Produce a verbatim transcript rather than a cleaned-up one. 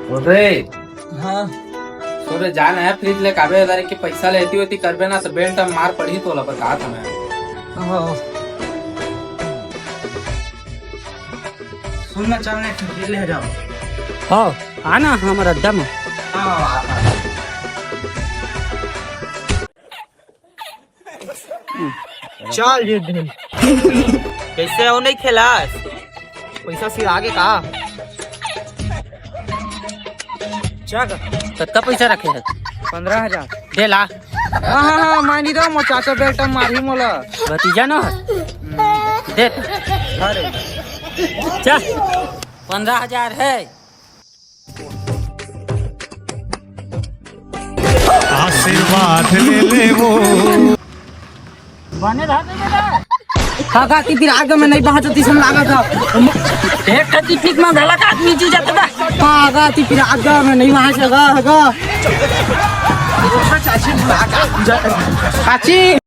बोल रे। हाँ। सुन रे, जा ना यार, फ्रिज ले काबे दारे के पैसा लेती होती करबे ना, तो बेल्ट में मार पड़ी तोला, बता था मैं। हाँ। सुन ना, चल ना, फ्रिज ले जाओ। हाँ, आना हमारा अड्डा में। हाँ, हाँ, हाँ। चल ये दिन। कैसे हो नहीं खेलास? पैसा सिर आगे का? चल। कतका पैसा रखे है? पंद्रह हजार। दे ला। हाँ, हाँ, हाँ, मानी दो, मो चाचा बेल्ट मारी मोला। भतीजा न? दे। अरे। चल। पंद्रह हजार है। आशीर्वाद ले ले वो। बने रह दे बेटा। काका, ती फिर आगे में नहीं पहुंचती, सम लागा था। एक ठती पीक में गलत आदमी जी जाता था। काका, ती फिर आगे में नहीं वहां से गा, गा। चाची।